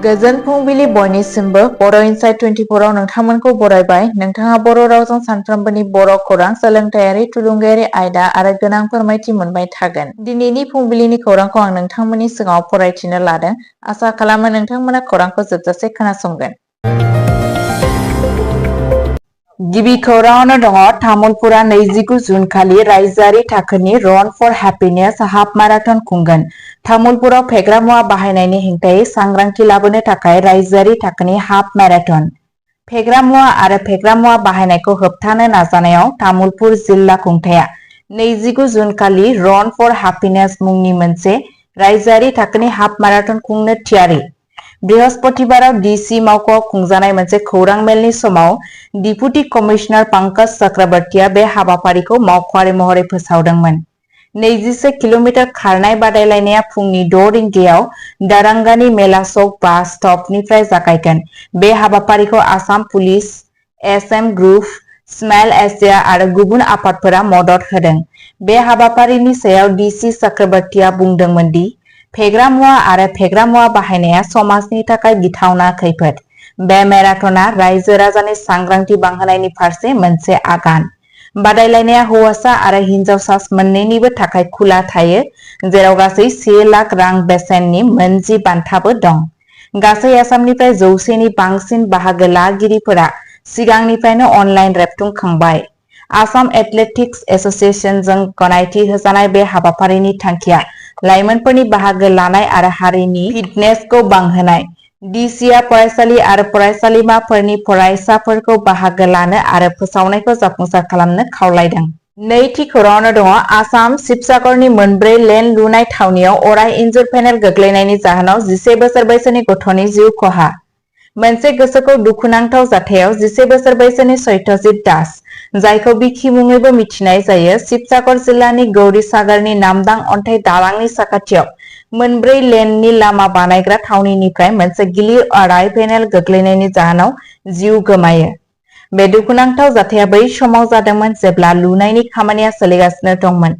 गोजोन फुंबिलि बयनिसिमबो बर' इनसाइट 24 आव नोंथांमोनखौ बरायबाय। नोंथाङा बर' रावजों सानफ्रोमबोनि बर' खौरां, सोलोंथायारि, थुलुंगायारि आयदा आरो गोनां फोरमायथि मोनबाय थागोन। दिनैनि फुंबिलिनि खौरांखौ आं नोंथांमोननि सिगाङाव फरायथिनो लादों। आसा खालामो नोंथांमोना खौरांखौ जोबजासे खोनासंगोन। गिबि खौराङावनो दङ तामुलपुरा 29 जुन खालि रायजोआरि थाखोनि run for happiness half marathon खुंगोन। तामुलपुराव फेग्रा मुवा बाहायनायनि हेंथायै सांग्रांथि लाबोनो थाखाय रायजोआरि थाखोनि हाफ मेराथन। फेग्रा मुवा आरो फेग्रा मुवा बाहायनायखौ होबथानो नाजानायाव तामुलपुर जिल्ला खुंथाया 29 जुन खालि रन फर हेपिनेस मुंनि मोनसे रायजोआरि थाखोनि हाफ माराथन खुंनो थियारि। बृहस्पतिबाराव डिसि मावख'आव खुंजानाय मोनसे खौरां मेलनि समाव डिपुटि कमिशनार पंकज चक्रवर्तीया बे हाबाफारिखौ मावख'आरि महरै फोसावदोंमोन। 21 किल'मिटार खारनाय बादायलायनाया फुंनि 6 रिंगायाव दारांगानि मेला चौक बास स्टपनिफ्राय जागायगोन। बे हाबाफारिखौ Assam police, SM group, smile Asia आरो गुबुन आफादफोरा मदद होदों। बे हाबाफारिनि सायाव डिसि चक्रवर्तीया बुंदोंमोन दि फेग्रा मुवा आरो फेग्रा मुवा बाहायनाया समाजनि थाखाय गिथावना खैफोद। बे मेराथना रायजो राजानि सांग्रांथि बांहोनायनि फारसे मोनसे आगान। बादायलायनाया हौवासा आरो हिनजावसा मोन्नैनिबो थाखाय खुला थायो, जेराव गासै 1 लाख रां बेसेननि मोन10 बान्थाबो दं। गासै आसामनिफ्राय 100 नि बांसिन बाहागो लागिरिफोरा सिगांनिफ्रायनो अनलाइन रेबथुमखांबाय। आसाम एथलेटिक्स एसोसिएशनजों गनायथि होजानाय बे हाबाफारिनि थांखिया लाइमोनफोरनि बाहागो लानाय आरो हारिनि फिटनेसखौ बांहोनाय। डिसिआ फरायसालि आरो फरायसालिमाफोरनि फरायसाफोरखौ बाहागो लानो आरो फोसावनायखौ जाफुंसार खालामनो खावलायदों। नैथि खौराङावनो दङ आसाम शिबसागरनि मोनब्रै लेन लुनाय थावनियाव अराय इन्जुर पेनेल गोग्लैनायनि जाहोनाव 11 बोसोर बैसोनि गथ'नि जिउ खहा। मोनसे गोसोखौ दुखुनांथाव जाथायाव 11 बोसोर बैसोनि सत्यजित दास, जायखौ बिखि मुङैबो मिथिनाय जायो, शिबसागर जिल्लानि गौरीसागरनि नामदां अन्थाइ दालांनि साखाथियाव मोनब्रै लेननि लामा बानायग्रा थावनिनिफ्राय मोनसे गिलिर अराय पेनेल गोग्लैनायनि जाहोनाव जिउ गोमायो। बे दुखुनांथाव जाथाया बै समाव जादोंमोन जेब्ला लुनायनि खामानिया सोलिगासिनो दंमोन।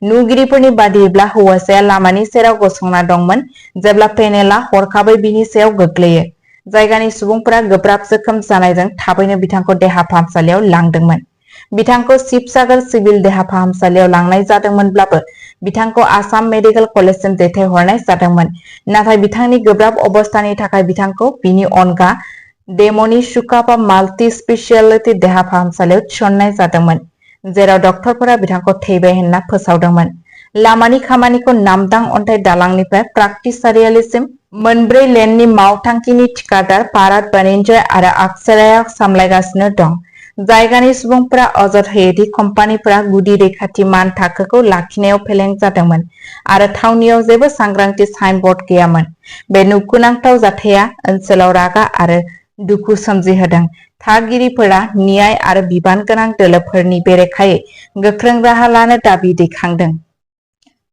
नुगिरिफोरनि बादियैब्ला हौवासाया लामानि सेराव गसंना दंमोन जेब्ला पेनेलआ हरखाबै बिनि सायाव गोग्लैयो। जायगानि सुबुंफोरा गोब्राब जोखोम जानायजों थाबैनो बिथांखौ देहा फाहामसालियाव लांदोंमोन। बिथांखौ शिबसागर सिभिल देहा फाहामसालियाव लांनाय जादोंमोनब्लाबो बिथांखौ आसाम मेडिकेल कलेजसिम दैथायहरनाय जादोंमोन, नाथाय बिथांनि गोब्राब अबस्थानि थाखाय बिथांखौ बिनि अनगा डेम'नि सुकाफा माल्टि स्पेशियलिटि देहा फाहामसालियाव थिसननाय जादोंमोन, जेराव डक्टरफोरा बिथांखौ थैबाय होनना फोसावदोंमोन। लामानि खामानिखौ नामदां अन्थाइ दालांनिफ्राय प्रागति सारियालिसिम मोनब्रै लेननि मावथांखिनि थिखादार भारत बाणिज्य आरो अक्षराया सामलायगासिनो दं। जायगानि सुबुंफोरा अजद होयो दि कम्पानिफोरा गुदि रैखाथि मान थाखोखौ लाखिनायाव फेलें जादोंमोन आरो थावनियाव जेबो सांग्रांथि साइनबर्ड गैयामोन। बे दुखुनांथाव जाथाया ओनसोलाव रागा आरो दुखु सोमजिहोदों। थागिरिफोरा न्याय आरो बिबान गोनां दोलोफोरनि बेरेखायै गोख्रों राहा लानो दाबि दैखांदों।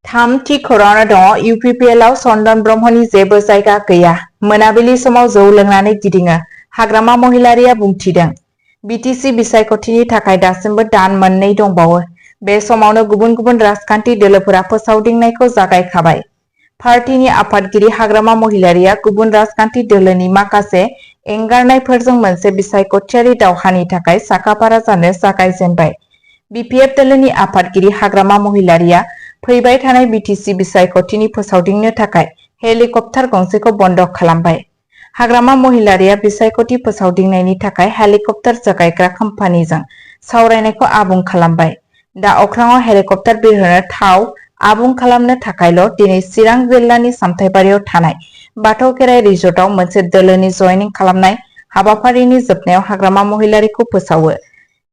थामथि खौराङावनो दङ इउपिपिएलआव चन्दन ब्रह्मनि जेबो जायगा गैया। मोनाबिलि समाव जौ लोंनानै गिदिङो, हाग्रामा महिलारिया बुंथिदों। बिटिसि बिसायख'थिनि थाखाय दासिमबो दान मोननै दंबावो। बे समावनो गुबुन गुबुन राजखान्थि दोलोफोरा फोसावदिंनायखौ जागायखाबाय। पार्टीनि आफादगिरि हाग्रामा महिलारिया गुबुन राजखान्थि दोलोनि माखासे एंगारनायफोरजों मोनसे बिसायख'थियारि दावहानि थाखाय साखाफारा जानो जागायजेनबाय। बिपिएफ दोलोनि आफादगिरि हाग्रामा महिलारिया फैबाय थानाय बिटिसि बिसायख'थिनि फोसावदिंनो थाखाय हेलिकप्टार गंसेखौ बन्द' खालामबाय। हाग्रामा महिलारिया बिसायख'थि फोसावदिंनायनि थाखाय हेलिकप्टार जगायग्रा कम्पानिजों सावरायनायखौ आबुं खालामबाय। दा अख्राङाव हेलिकप्टार बिरहोनो थाव आबुं खालामनो थाखायल' दिनै चिरां जिल्लानि सामथाइबारियाव थानाय बाथौ खेराइ रिजर्टआव मोनसे दोलोनि जयनिं खालामनाय हाबाफारिनि जोबनायाव हाग्रामा महिलारिखौ फोसावो।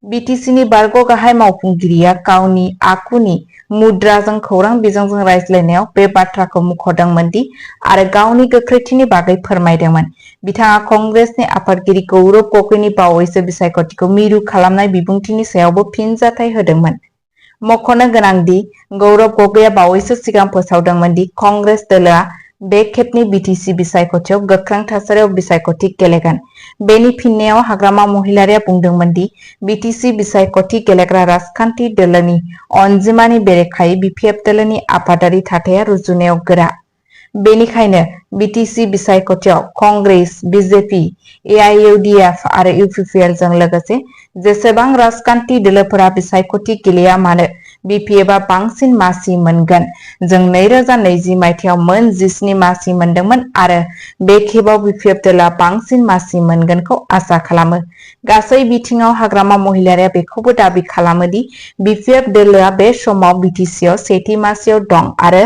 बिटिसिनि बारग' गाहाय मावफुंगिरिया गावनि आखुनि मुद्राजों खौरां बिजोंजों रायज्लायनायाव बे बाथ्राखौ मुंख'दोंमोन दि आरो गावनि गोख्रैथिनि बागै फोरमायदोंमोन। बिथाङा कंग्रेसनि आफादगिरि गौरब गगैनि बावैसो बिसायख'थिखौ मिरु खालामनाय बिबुंथिनि सायावबो फिनजाथाय होदोंमोन। मख'नो गोनां दि गौरब गगैआ बावैसो सिगां फोसावदोंमोन दि कंग्रेस दोलोआ बे खेबनि बिटिसि बिसायख'थियाव गोख्रों थासारियाव बिसायख'थि गेलेगोन। बेनि फिननायाव हाग्रामा महिलारिया बुंदोंमोन दि बिटिसि बिसायख'थि गेलेग्रा राजखान्थि दोलोनि अनजिमानि बेरेखायै बिपिएफ दोलोनि आफादारि थाथाया रुजुनायाव गोरा। बेनिखायनो बिटिसि बिसायख'थियाव कंग्रेस, बिजेपि, एआइइउडिएफ आरो इउपिपिएल जों लोगोसे जेसेबां राजखान्थि दोलोफोरा बिसायख'थि गेलेया मानो बिपिएफआ बांसिन मासि मोनगोन। जों 2020 मायथाइयाव मोन 17 मासि मोनदोंमोन आरो बे खेबाव बिपिएफ दोलआ बांसिन मासि मोनगोनखौ आसा खालामो। गासै बिथिङाव हाग्रामा महिलारिया बेखौबो दाबि खालामो दि बिपिएफ दोलआ बे समाव बिटिसिआव सेथि मासियाव दं आरो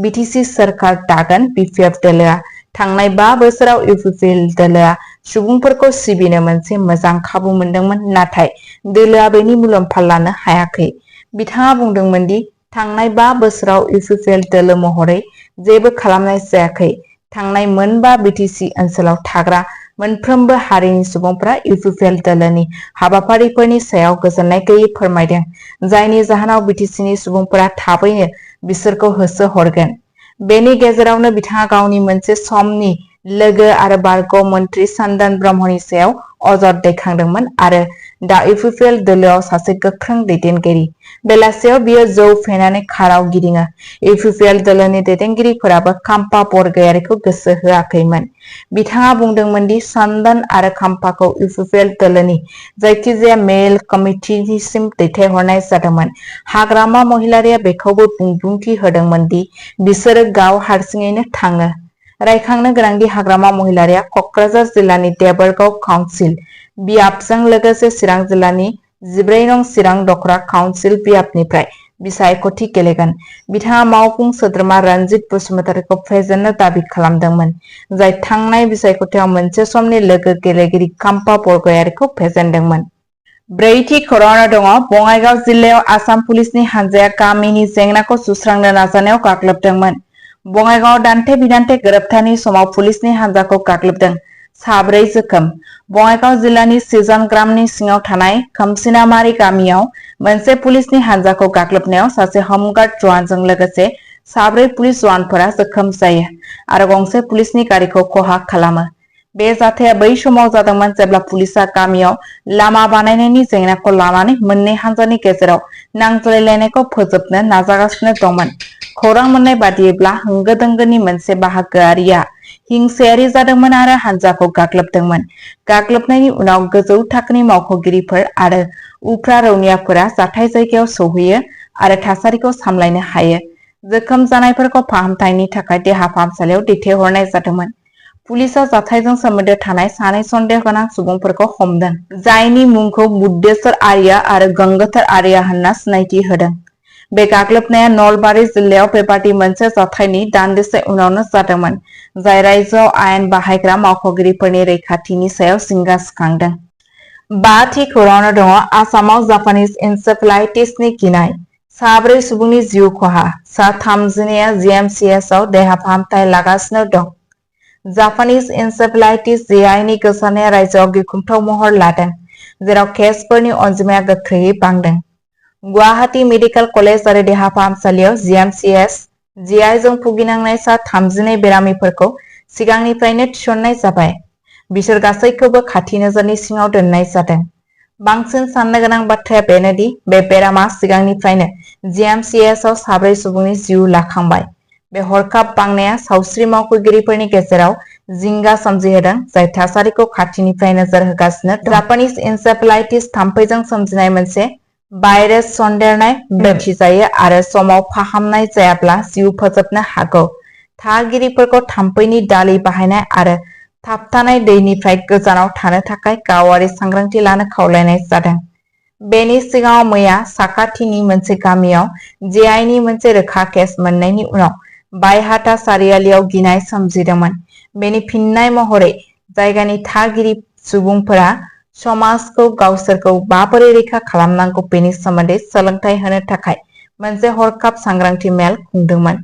बिटिसि सोरखार दागोन। बिपिएफ दोलआ थांनाय 5 बोसोराव इउपिपिएल दोलआ सुबुंफोरखौ सिबिनो मोनसे मोजां खाबु मोनदोंमोन, नाथाय दोलआ बेनि मुलाम्फा लानो हायाखै। बिथाङा बुंदोंमोन दि थांनाय 5 बोसोराव इउपिपिएल दोलो महरै जेबो खालामनाय जायाखै। थांनाय मोन 5 बिटिसि ओनसोलाव थाग्रा मोनफ्रोमबो हारिनि सुबुंफोरा इउपिपिएल दोलोनि हाबाफारिफोरनि सायाव गोजोननाय गैयै फोरमायदों, जायनि जाहोनाव बिटिसिनि सुबुंफोरा थाबैनो बिसोरखौ होसो हरगोन। बेनि गेजेरावनो बिथाङा गावनि मोनसे समनि लोगो आरो बारग' मन्थ्रि चांदन ब्रह्मनि सायाव अजद दैखांदोंमोन आरो दा इउपिपिएल दोलोआव सासे गोख्रों दैदेनगिरि। बेलासियाव बियो जौ फेनानै काराव गिदिङो। इउपिपिएल दोलोनि दैदेनगिरिफोराबो खाम्फा बरगयारिखौ गोसो होआखैमोन। बिथाङा बुंदोंमोन दि चांदन आरो खाम्फाखौ इउपिपिएल दोलोनि जायखिजाया मेल कमिटिसिम दैथायहरनाय जादोंमोन। हाग्रामा महिलारिया बेखौबो बिबुंथि होदोंमोन दि बिसोरो गाव हारसिङैनो थाङो। रायखांनो गोनांदि हाग्रामा महिलारिया क'क्राझार जिल्लानि देबोरगाव काउन्सिल बियाबजों लोगोसे चिरां जिल्लानि 14 नं चिरां दख'रा काउन्सिल बियाबनिफ्राय बिसायख'थि गेलेगोन। बिथाङा मावफुं सोद्रोमा रन्जित बसुमतारीखौ फेजेननो दाबि खालामदोंमोन, जाय थांनाय बिसायख'थियाव मोनसे समनि लोगो गेलेगिरि खाम्फा बरगयारिखौ फेजेनदोंमोन। ब्रैथि खौराङाव दङ बङाइगाव जिल्लायाव आसाम पुलिसनि हानजाया गामिनि जेंनाखौ सुस्रांनो नाजानायाव गाग्लोबदोंमोन। बङाइगावआव दान्थे-बिदान्थे गोरोबथानि समाव पुलिसनि हानजाखौ गाग्लोबदों। 4 जोखोम। बङाइगाव जिल्लानि सिजन ग्रामनि सिङाव थानाय खोमसिनामारि गामियाव मोनसे पुलिसनि हानजाखौ गाग्लोबनायाव सासे हमगार्ड जवानजों लोगोसे 4 पुलिस जवानफोरा जोखोम जायो आरो गंसे पुलिसनि गारिखौ खहा खालामो। बे जाथाया बै समाव जादोंमोन जेब्ला पुलिसआ गामियाव लामा बानायनायनि जेंनाखौ लानानै मोननै हानजानि गेजेराव नांज्लायलायनायखौ फोजोबनो नाजागासिनो दंमोन। खौरां मोननाय बादियैब्ला होंगो-दोंगोनि मोनसे बाहागोआरिया हिंसायारि जादोंमोन आरो हानजाखौ गाग्लोबदोंमोन। गाग्लोबनायनि उनाव गोजौ थाखोनि मावख'गिरिफोर आरो उफ्रा रौनियाफोरा जाथाय जायगायाव सौहैयो आरो थासारिखौ सामलायनो हायो। जोखोम जानायफोरखौ फाहामथायनि थाखाय देहा फाहामसालियाव दैथायहरनाय जादोंमोन। पुलिसआ जाथायजों सोमोन्दो थानाय 2 सन्देह गोनां सुबुंफोरखौ हमदों, जायनि मुंखौ बुद्धेश्वर आर्या आरो गंगाधर आर्या होनना सिनायथि होदों। बे गाग्लोबनाया नलबारि जिल्लायाव बेबादि मोनसे जाथायनि दान्दिसे उनावनो जादोंमोन, जाय रायजोआव आयेन बाहायग्रा मावख'गिरिफोरनि रैखाथिनि सायाव जिंगा सिखांदों। 5थि खौराङाव दङ आसामाव जापानिज एन्सेफेलाइटिसनि गिनाय। 4 सुबुंनि जिउ खहा। सा 30 जिएमसिएचआव देहा फाहामथाय लागासिनो दं। जापानिज एन्सेफेलाइटिस जिआइनि गोसारनाया रायजोआव गिख्रंथाव महर लादों, जेराव केसफोरनि अनजिमाया गोख्रैयै बांदों। गुवाहाटी मेडिकेल कलेज आरो देहा फाहामसालियाव जिएमसिएच जिआइजों भुगिनांनाय सा 32 बेरामिफोरखौ सिगांनिफ्रायनो थिसननाय जाबाय। बिसोर गासैखौबो खाथि नोजोरनि सिङाव दोननाय जादों। बांसिन साननो गोनां बाथ्राया बेनो दि बे बेरामा सिगांनिफ्रायनो जिएमसिएचआव 4 सुबुंनि जिउ लाखांबाय। बे हरखाब बांनाया सावस्रि मावख'गिरिफोरनि गेजेराव जिंगा सोमजिहोदों, जाय थासारिखौ खाथिनिफ्राय नोजोर होगासिनो दं। जापानिज एन्सेफेलाइटिस थाम्फैजों सोमजिनाय मोनसे भाइरास सन्देरनाय मिथिजायो आरो समाव फाहामनाय जायाब्ला जिउ फोजोबनो हागौ। थागिरिफोरखौ थाम्फैनि दालि बाहायनाय आरो थाबथानाय दैनिफ्राय गोजानाव थानो थाखाय गावारि सांग्रांथि लानो खावलायनाय जादों। बेनि सिगाङाव मैया साखाथिनि मोनसे गामियाव जिआइनि मोनसे रोखा केस मोननायनि उनाव बायहाटा सारियालियाव गिनाय सोमजिदोंमोन। बेनि फिननाय महरै जायगानि थागिरि सुबुंफोरा समाजखौ गावसोरखौ माबोरै रैखा खालामनांगौ बेनि सोमोन्दै सोलोंथाय होनो थाखाय मोनसे हरखाब सांग्रांथि मेल खुंदोंमोन।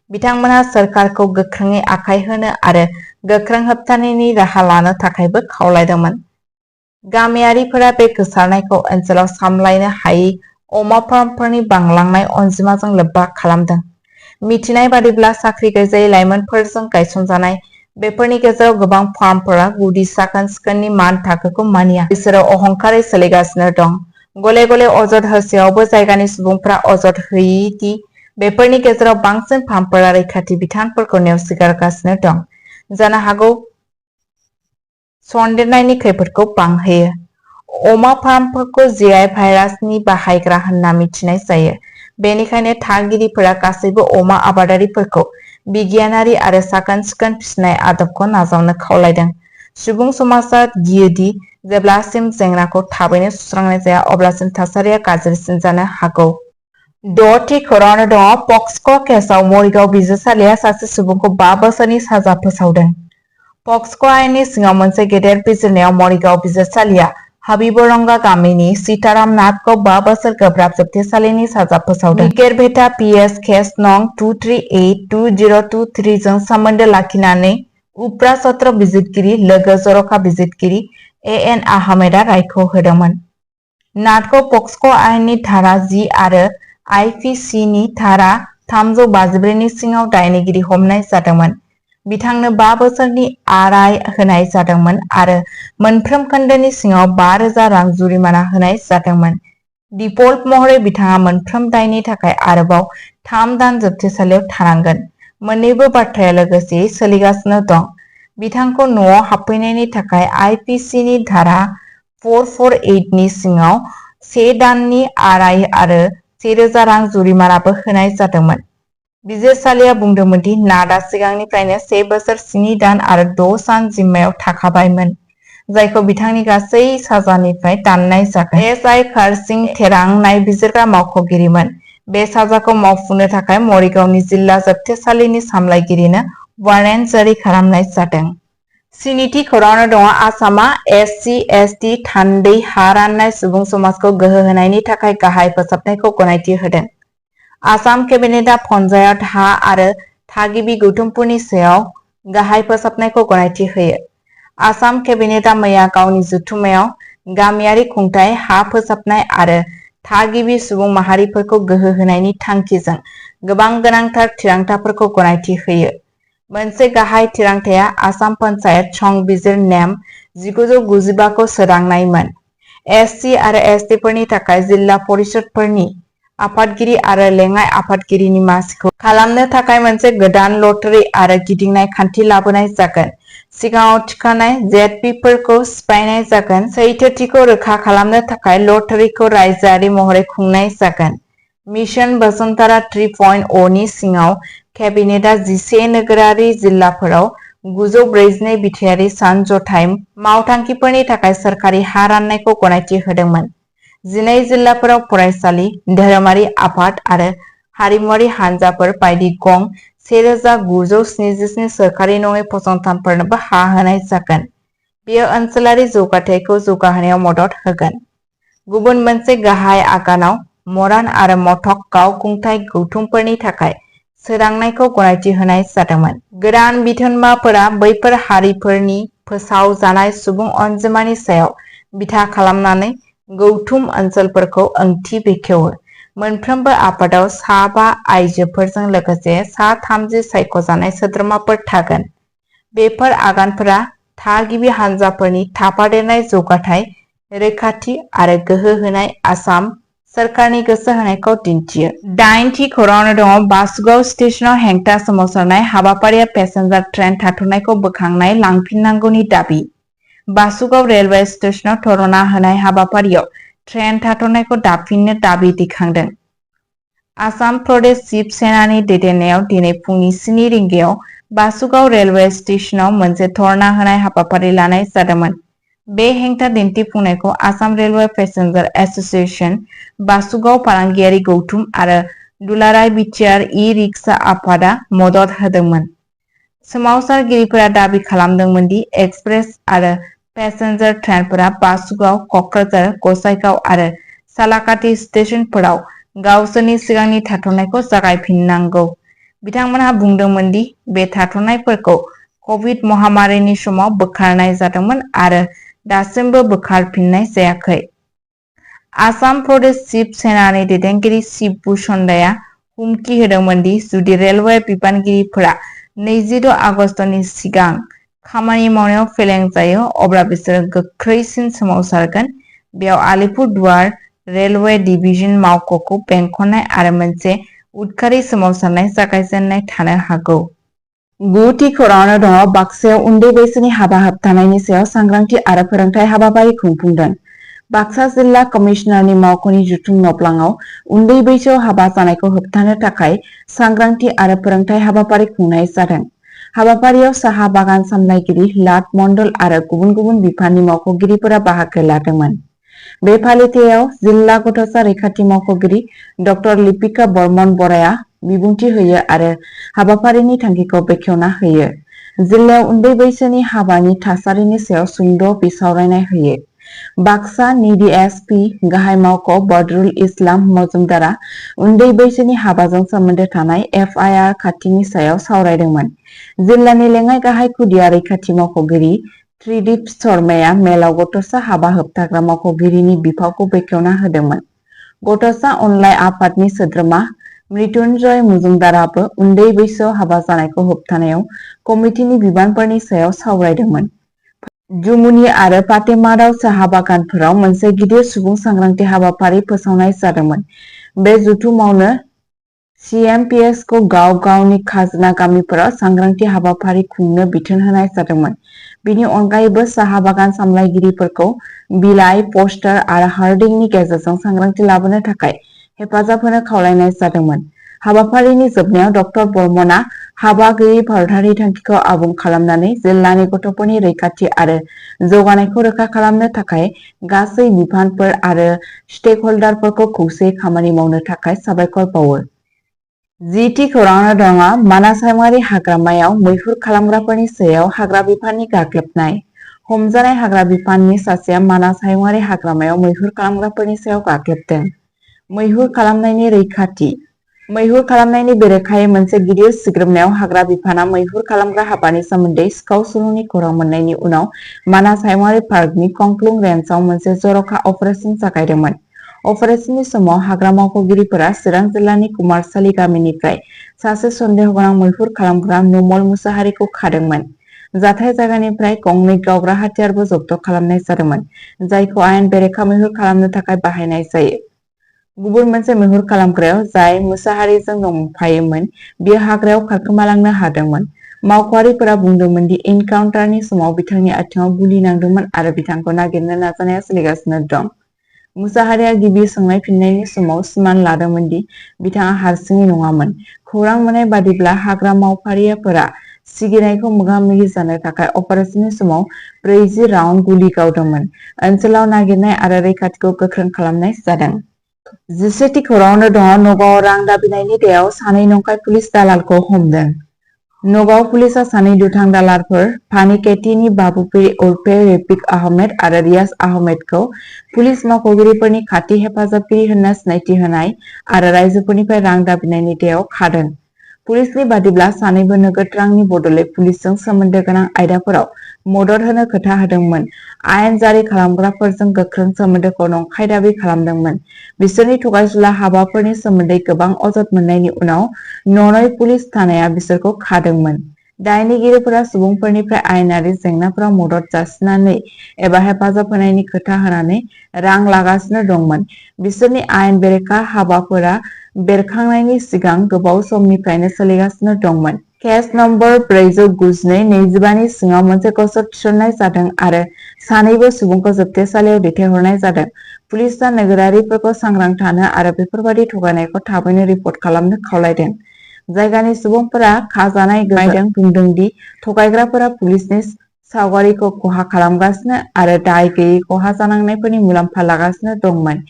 बिथांमोनहा सोरखारखौ गोख्रोङै आखाय होनो आरो गोख्रों होबथानायनि राहा लानो थाखायबो खावलायदोंमोन। गामियारिफोरा बे गोसारनायखौ ओनसोलाव सामलायनो हायै अमा फार्मफोरनि बांलांनाय अनजिमाजों लोब्बा खालामदों। मिथिनाय बादिब्ला साख्रि गैजायै लाइमोनफोरजों गायसनजानाय बेफोरनि गेजेराव गोबां फार्मफोरा गुदि साखोन-सिखोननि मानथाखोखौ मानिया। बिसोरो अहंकारै सोलिगासिनो दं। गले-गले अजद होसेयावबो जायगानि सुबुंफोरा अजद होयो दि बेफोरनि गेजेराव बांसिन फार्मफोरा रैखाथि बिथोनफोरखौ नेवसिगारगासिनो दं, जानो हागौ सन्देरनायनि खैफोदखौ बांहोयो। अमा फार्मफोरखौ GI भाइरासनि बाहायग्रा होनना मिथिनाय जायो, बेनिखायनो थागिरिफोरा गासैबो अमा आबादारिफोरखौ बिगियानारि आरो साखोन-सिखोन फिसिनाय आदबखौ नाजावनो खावलायदों। सुबुं समाजा गियोदि जेब्लासिम जेंनाखौ थाबैनो सुस्रांनाय जाया अब्लासिम थासारिया गाज्रिसिन जानो हागौ। द'थि खौराङाव दङ पक्सक' केसआव मरिगाव बिजिरसालिया सासे सुबुंखौ 5 बोसोरनि साजा फोसावदों। पक्सक' आयेननि सिङाव मोनसे गेदेर बिजिरनायाव मरिगाव बिजिरसालिया हाबिबरंगा गामिनि सीताराम नाथखौ 5 बोसोर गोब्राब जोबथेसालिनि साजा फोसावदों। निकेरभेटा PS केस नं 2382023 जों सोमोन्दो लाखिनानै उफ्रा सत्र बिजिरगिरि लोगो जर'खा बिजिरगिरि AN आहमेदआ रायखौ होदोंमोन। नाथखौ पक्सक' आयेननि धारा 10 आरो IPC नि धारा 354 नि सिङाव दायनिगिरि हमनाय जादोंमोन। बिथांनो 5 बोसोरनि आराय होनाय जादोंमोन आरो मोनफ्रोम खोन्दोनि सिङाव 5,000 रां जुरिमाना होनाय जादोंमोन। दिफल्ट महरै बिथाङा मोनफ्रोम दायनि थाखाय आरोबाव 3 दान जोबथेसालियाव थानांगोन। मोन्नैबो बाथ्राया लोगोसेयै सोलिगासिनो दं। बिथांखौ न'आव हाबफैनायनि थाखाय IPC नि धारा 448 नि सिङाव 1 दाननि आराय आरो 1,000 रां जुरिमानाबो होनाय जादोंमोन। बिजिरसालिया बुंदोंमोन दि नाथआ सिगांनिफ्रायनो 1 बोसोर 7 दान आरो 6 सान जिम्मायाव थाखाबायमोन, जायखौ बिथांनि गासै साजानिफ्राय दाननाय जागोन। SI खारसिं थेरां नायबिजिरग्रा मावख'गिरिमोन। बे साजाखौ मावफुंनो थाखाय मरिगावनि जिल्ला जोबथेसालिनि सामलायगिरिनो वारेन्ट जारि खालामनाय जादों। स्निथि खौराङाव दङ आसामआ SC/ST थान्दै हा राननाय सुबुं समाजखौ गोहो होनायनि थाखाय गाहाय फोसाबनायखौ गनायथि होदों। आसाम केबिनेटआ पन्चायत हा आरो थागिबि गौथुमफोरनि सायाव गाहाय फोसाबनायखौ गनायथि होयो। आसाम केबिनेटआ मैया गावनि जथुम्मायाव गामियारि खुंथाय, हा फोसाबनाय आरो थागिबि सुबुं माहारिफोरखौ गोहो होनायनि थांखिजों गोबां गोनांथार थिरांथाफोरखौ गनायथि होयो। मोनसे गाहाय थिरांथाया आसाम पन्चायत संबिजिर नेम 1995 खौ सोदांनायमोन। SC आरो ST फोरनि थाखाय जिल्ला परिषदफोरनि आफादगिरि आरो लेङाइ आफादगिरिनि मासिखौ खालामनो थाखाय मोनसे गोदान लटारि आरो गिदिंनाय खान्थि लाबोनाय जागोन। सिगाङाव थिखानाय ZP फोरखौ सिफायनाय जागोन। सैथोथिखौ रोखा खालामनो थाखाय लटारिखौ रायजोआरि महरै खुंनाय जागोन। मिशन बसुन्धरा 3.0 नि सिङाव केबिनेटआ 11 नोगोरारि जिल्लाफोराव 942 बिथायारि सानज'थाय मावथांखिफोरनि थाखाय सोरखारि हा राननायखौ गनायथि होदोंमोन। 12 जिल्लाफोराव फरायसालि, धोरोमारि आफाद आरो हारिमुआरि हानजाफोर बायदि गं 1977 सोरखारि नङै फसंथानफोरनोबो हा होनाय जागोन। बेयो ओनसोलारि जौगाथायखौ जौगाहोनायाव मदद होगोन। गुबुन मोनसे गाहाय आगानाव मरान आरो मथक गावखुंथाय गौथुमफोरनि थाखाय सोदांनायखौ गनायथि होनाय जादोंमोन। गोदान बिथोनमाफोरा बैफोर हारिफोरनि फोसाव जानाय सुबुं अनजिमानि सायाव बिथा खालामनानै गौथुम ओनसोलफोरखौ ओंथि बेखेवो। मोनफ्रोमबो आफादाव सा 5 आइजोफोरजों लोगोसे सा 30 सायख'जानाय सोद्रोमाफोर थागोन। बेफोर आगानफोरा थागिबि हानजाफोरनि थाफादेरनाय जौगाथाय, रैखाथि आरो गोहो होनाय आसाम सोरखारनि गोसो होनायखौ दिन्थियो। 8थि खौराङाव दङ बासुगाव स्टेशनाव हेंथा सोमावसारनाय हाबाफारिया पेसेन्जार ट्रेन थाथ'नायखौ बोखांनाय लांफिननांगौनि दाबि। बासुगाव रेलवे स्टेशनाव धरना होनाय हाबाफारियाव ट्रेन थाथ'नायखौ दाफिननो दाबि दैखांदों। आसाम प्रदेश शिब सेनानि दैदेननायाव दिनै फुंनि 7 रिंगायाव बासुगाव रेलवे स्टेशनाव मोनसे धरना होनाय हाबाफारि लानाय जादोंमोन। बे हेंथा दिन्थिफुंनायखौ आसाम रेलवे पेसेन्जार एस'सिएशन, बासुगाव फालांगियारि गौथुम आरो दुलाराय बिटिआर ई-रिक्सा आफादआ मदद होदोंमोन। सोमावसारगिरिफोरा दाबि खालामदोंमोन दि एक्सप्रेस आरो पेसेन्जार ट्रेनफोरा बासुगाव, क'क्राझार, गसाइगाव आरो सालाकाटि स्टेशनफोराव गावसोरनि सिगांनि थाथ'नायखौ जागायफिननांगौ। बिथांमोनहा बुंदोंमोन दि बे थाथ'नायफोरखौ कभिड महामारिनि समाव बोखारनाय जादोंमोन आरो दासिमबो बोखारफिननाय जायाखै। आसाम प्रदेश शिब सेनानि दैदेनगिरि शिबु चन्दाया हुमखि होदोंमोन दि जुदि रेलवे बिबानगिरिफोरा 26 आगस्तनि सिगां खामानि मावनायाव फेलें जायो अब्ला बिसोरो गोख्रैसिन सोमावसारगोन। बेयाव आलिपुरदुवार रेलवे डिभिजन मावख'खौ बेंखननाय आरो मोनसे उदखारि सोमावसारनाय जागायजेननाय थानो हागौ। गुथि खौराङावनो दङ बाक्सायाव उन्दै बैसोनि हाबा होबथानायनि सायाव सांग्रांथि आरो फोरोंथाय हाबाफारि खुंफुंदों। बाक्सा जिल्ला कमिशनारनि मावख'नि जथुम न'फ्लाङाव उन्दै बैसोआव हाबा जानायखौ होबथानो थाखाय सांग्रांथि आरो फोरोंथाय हाबाफारि खुंनाय जादों। हाबाफारियाव साहा बागान सामलायगिरि लाट मण्डल आरो गुबुन गुबुन बिफाननि मावख'गिरिफोरा बाहागो लादोंमोन। बे फालिथायाव जिल्ला गथ'सा रैखाथि मावख'गिरि डक्टर लिपिका बर्मन बराया बिबुंथि होयो आरो हाबाफारिनि थांखिखौ बेखेवना होयो। जिल्लायाव उन्दै बैसोनि हाबानि थासारिनि सायाव सुंद' बिसावरायनाय होयो। बाक्सानि DSP गाहाय मावख' बदरुल इस्लाम मजुमदारा उन्दै बैसोनि हाबाजों सोमोन्दो थानाय FIR खाथिनि सायाव सावरायदोंमोन। जिल्लानि लेङाइ गाहाय खुदिया रैखाथि मावख'गिरि त्रिदिप शर्माया मेलाव गथ'सा हाबा होबथाग्रा मावख'गिरिनि बिफावखौ बेखेवना होदोंमोन। गथ'सा अनलाइ आफादनि सोद्रोमा मृत्युन्जय मुजुमदाराबो उन्दै बैसोआव हाबा जानायखौ होबथानायाव कमिटिनि बिबानफोरनि सायाव सावरायदोंमोन। जुमुनि आरो पाटेमाराव साहा बागानफोराव मोनसे गिदिर सुबुं सांग्रांथि हाबाफारि फोसावनाय जादोंमोन। बे जथुमावनो CMPSखौ गाव गावनि खाजोना गामिफोराव सांग्रांथि हाबाफारि खुंनो बिथोन होनाय जादोंमोन। बेनि अनगायैबो साहा बागान सामलायगिरिफोरखौ बिलाइ, पस्टार आरो हार्डिंनि गेजेरजों सांग्रांथि लाबोनो थाखाय हेफाजाब होनो खावलायनाय जादोंमोन। हाबाफारिनि जोबनायाव डक्टर बर्मनआ हाबा गैयै भारतारि थांखिखौ आबुं खालामनानै जिल्लानि गथ'फोरनि रैखाथि आरो जौगानायखौ रोखा खालामनो थाखाय गासै बिफानफोर आरो स्टेकहल्डारफोरखौ खौसेयै खामानि मावनो थाखाय साबायखर बावो। जिथि खौराङावनो दङ मानास हायुङारि हाग्रामायाव मैहुर खालामग्राफोरनि सायाव हाग्रा बिफाननि गाग्लोबनाय। हमजानाय हाग्रा बिफाननि सासेया मानास हायुङारि हाग्रामायाव मैहुर खालामग्राफोरनि सायाव गाग्लोबदों। मैहुर खालामनायनि रैखाथि। मैहुर खालामनायनि बेरेखायै मोनसे गिदिर सिग्रोमनायाव हाग्रा बिफाना मैहुर खालामग्रा हाबानि सोमोन्दै सिखाव सुलुंनि खौरां मोननायनि उनाव मानास हायुङारि पार्कनि कंक्लुं रेन्जआव मोनसे जर'खा अपारेसन जागायदोंमोन। अपारेशननि समाव हाग्रा मावख'गिरिफोरा चिरां जिल्लानि कुमारसालि गामिनिफ्राय सासे सन्देह गोनां मैहुर खालामग्रा नुमल मुसाहारिखौ खादोंमोन। जाथाय जायगानिफ्राय गंनै गावग्रा हाथियारबो जब्द खालामनाय जादोंमोन, जायखौ आयेन बेरेखा मैहुर खालामनो थाखाय बाहायनाय जायो। गुबुन मोनसे मैहुर खालामग्रायाव जाय मुसाहारिजों दंफायोमोन, बियो हाग्रायाव खारखोमालांनो हादोंमोन। मावख'आरिफोरा बुंदोंमोन दि एनकाउन्टारनि समाव बिथांनि आथिंआव गुलि नांदोंमोन आरो बिथांखौ नागिरनो नाजानाया सोलिगासिनो दं। मुसाहारिया गिबि सोंनाय फिननायनि समाव सिमान लादोंमोन दि बिथाङा हारसिङै नङामोन। खौरां मोननाय बादिब्ला हाग्रा मावफारियाफोरा सिगिनायखौ मोगा-मोगि जानो थाखाय अपारेशननि समाव 40 राउन्ड गुलि गावदोंमोन। ओनसोलाव नागिरनाय आरो रैखाथिखौ गोख्रों खालामनाय जादों। 11थि खौराङावनो दङ नगावआव रां दाबिनायनि दायाव सानै नंखाय पुलिस दालालखौ हमदों। नगाव पुलिसआ सानै दुथां दालालफोर फानिकेटिनि बाबुपिर उर्फे रेफिक आहमेद आरो रियाज आहमेदखौ पुलिस मावख'गिरिफोरनि खाथि हेफाजाबगिरि होनना सिनायथि होनाय आरो राइजोफोरनिफ्राय रां दाबिनायनि दायाव खादों। पुलिसनि बादिब्ला सानैबो नोगोद रांनि बदलै पुलिसजों सोमोन्दो गोनां आयदाफोराव मदद होनो खोथा होदोंमोन। आयेन जारि खालामग्राफोरजों गोख्रों सोमोन्दोखौ नंखाय दाबि खालामदोंमोन। बिसोरनि थगायसुला हाबाफोरनि सोमोन्दै गोबां अजद मोननायनि उनाव ननै पुलिस थानाया बिसोरखौ खादोंमोन। दायनिगिरिफोरा सुबुंफोरनिफ्राय आयेनारि जेंनाफोराव मदद जासिनानै एबा हेफाजाब होनायनि खोथा होनानै रां लागासिनो दंमोन। बिसोरनि आयेन बेरेखा हाबाफोरा बेरखांनायनि सिगां गोबाव समनिफ्रायनो सोलिगासिनो दंमोन। केस नम्बर 492/25 नि सिङाव मोनसे गजब थिसननाय जादों आरो सानैबो सुबुंखौ जोबथेसालियाव दैथायहरनाय जादों। पुलिसआ नोगोरारिफोरखौ सांग्रां थानो आरो बेफोरबादि थगायनायखौ थाबैनो रिपर्ट खालामनो खावलायदों। जायगानि सुबुंफोरा खाजानाय गोमायदों बुंदों दि थगायग्राफोरा पुलिसनि सावगारिखौ खहा खालामगासिनो आरो दाय गैयै खहा जानांनायफोरनि मुलाम्फा लागासिनो दंमोन।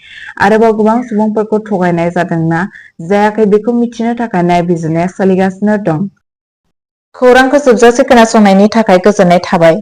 आरोबाव गोबां सुबुंफोरखौ थगायनाय जादोंना जायाखै बेखौ मिथिनो थाखाय नायबिजिरनाया सोलिगासिनो दं। खौरांखौ जोबजासे खोनासंनायनि थाखाय गोजोननाय थाबाय।